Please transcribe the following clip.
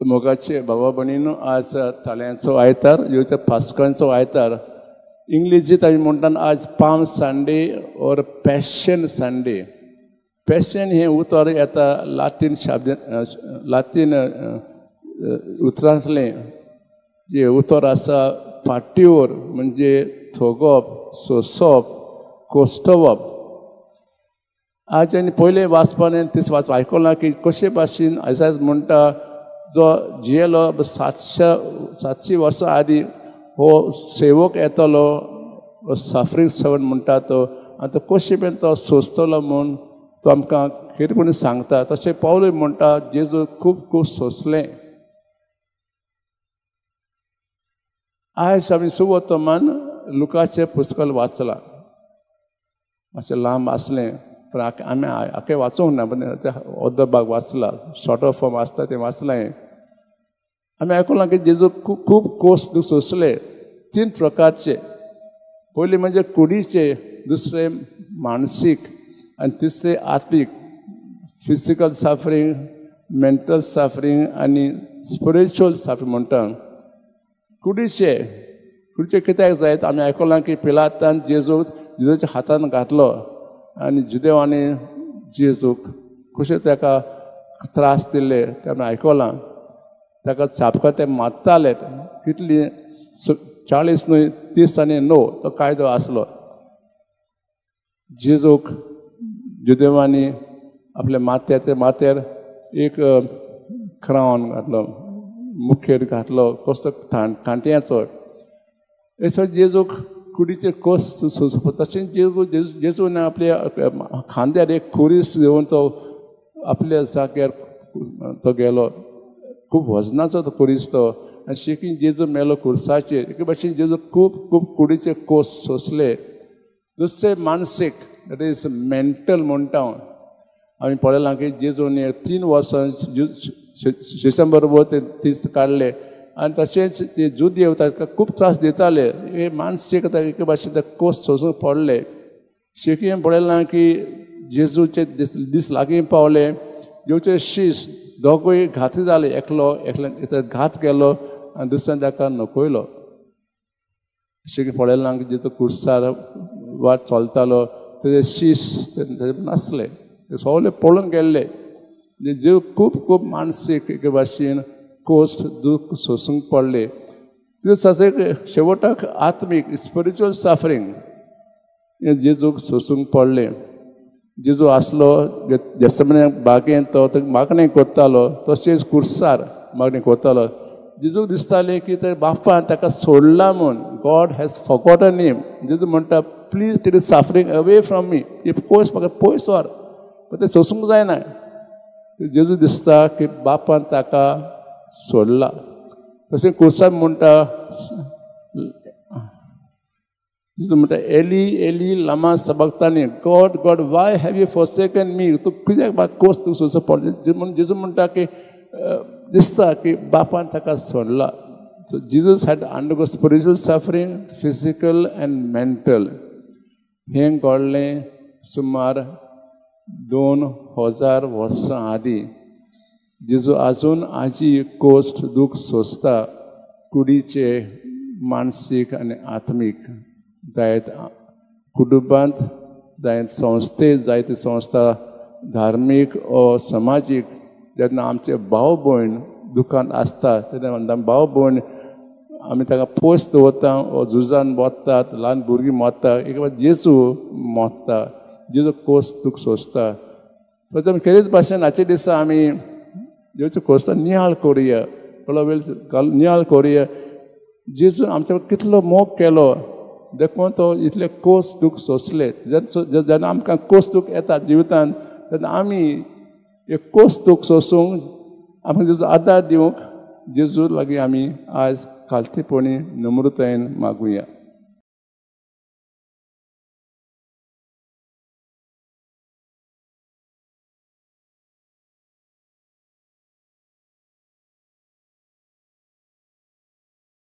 मोगाचे बाबा भयणीनो, आज ताळ्यांचो आयतार, येवच्या पास्कांचो आयतार. इंग्लिजींत आमी म्हणटात आज Palm Sunday or Passion Sunday. Passion हें उतर येता लातीन शब्द, लातीन उतरांतलें जें उतर आसा पाटीवर, म्हणजे थोगप, सोंसप, कोश्टवप. आज आनी पयलें वाचपान तीस वाच आयकलां की कशे भाशेन आयज म्हणटा जो जियेलो 700 वर्सां आदीं हो सेवक येतलो, सफरींग सर्वंट म्हणटा तो, आनी तो कशे मेरेन तो सोंसतलो म्हूण तो आमकां खेरीपणी सांगता. तशें पावलूय म्हणटा जेजू खूब खूब सोंसलें. आयज आमी सुवर्तमान लुकाचें पुस्तक वाचलां, मातशें लांब आसलें पूण आमी आख्खें वाचूंक ना, पण अर्दो भाग वाचला, शॉर्ट ऑफ फॉर्म आसता तें वाचलें. आमी आयकलां की जेजू खूब खूब कोस सोंसले, 3 प्रकारचे. पयलीं म्हणजे कुडीचे, दुसरें मानसीक आनी तिसरें आत्मीक. फिजिकल सफरींग, मेंटल सफरींग आनी स्पिरिच्युअल सफरींग म्हणटा. कुडीचे, कुडीचे कित्याक जायत? आमी आयकलां की पिलातान जेजूक जेजूच्या हातान घातलो आनी जुदेवांनी जेजूक कशें ताका त्रास दिले तें आमी आयकलां. ताका चापकां ते मारताले, कितली 40 न्हय 30 आनी 9 तो कायदो आसलो. जेजूक जुदेवांनी आपल्या माथ्याच्या माथ्यार एक क्रावन घातलो, मुखेर घातलो, कसो कांट्याचो. हे जेजूक कुडीचे कोस सोंसप. तशेंच जेजू जेजून आपल्या खांद्यार एक खुरीस घेवन तो आपल्या जाग्यार तो गेलो. खूब वजनाचो तो खुरीस तो. आनी शेकीन जेजू मेलो खुर्साचेर. एके भाशेन जेजू खूब खूब कुडीचे कोस सोंसले. दुसरें मानसीक, that is mental म्हणटा. आमी पळयलां की जेजून 3 वर्सां शिश्यां बरोबर ते दीस काडले आनी तशेंच ते जुदेव ताका खूब त्रास दिताले. हे मानसीक एके भाशेन ते कोस सोंसूंक पडले. शेकीन पळयलां की जेजूचे दीस लागीं पावले, जेजूचे शीश दोगूय घाती जाले, एकलो एकल्यान घात केलो आनी दुसऱ्यान ताका नकयलो. शेकी पळयलां की जेजू कुर्सार वाट चलतालो तेजे शीश नासले, ते सगळे पळोवन गेल्ले. जेजू खूब खूब मानसीक एके भाशेन कोश्ट दूख सोंसूंक पडले. तशें शेवटाक आत्मीक स्पिरिच्युअल सफरींग हें जेजूक सोंसूंक पडलें. जेजू आसलो जेसमने बागेंत, तो मागणें करतालो, तशेंच कुर्सार मागणें करतालो. जेजूक दिसतालें की ते बापान ताका सोडला म्हूण, गॉड हॅज फॉगॉटन हिम. जेजू म्हणटा please take this suffering away from me, हे कोस म्हाका पयस व्हर, पण तें सोंसूंक जायना. जेजू दिसता की बापान ताका सोडला. तशें कुर्सार म्हणटा, जेजू म्हणटा एली एली लामा सबक्तानी, God God why have you forsaken me, तूं कित्याक म्हाका कोस तूं सोंसो पडलें म्हणून. जेजू म्हणटा की दिसता की बापान ताका सोडला. So Jesus had undergo spiritual suffering, physical and mental. हें घडलें सुमार 2000 वर्सां आदीं. जेजू आजून आजी कोश्ट दूख सोंसता, कुडीचे, मानसीक आनी आत्मीक. जायत कुटुंबांत, जायत संस्थेत, जायते संस्था धार्मीक ओ समाजीक, जेन्ना आमचे भाव भयण दुखान आसता तेन्ना भाव भयण आमी ताका पयस दवरता, ओ झुजान मरतात, ल्हान भुरगीं मरता. एक बार जेजू मरता, जेजू कोस दूख सोंसता. तर आमी खेरीत भाशेन हाचे दिसा आमी जेजूच्या कोर्सा नियाळ करुया, थोडो वेळ नियाळ करुया. जेजून आमच्या कितलो मोग केलो देखून तो इतले कोस दूख सोंसले. जेन्ना आमकां कोस दूख येता जिवितांत तेन्ना आमी एक कोस दूख सोंसूंक आमकां जेजू आदार दिवंक जेजू लागीं आमी आज खालतेपणी नम्रतायेन मागुया.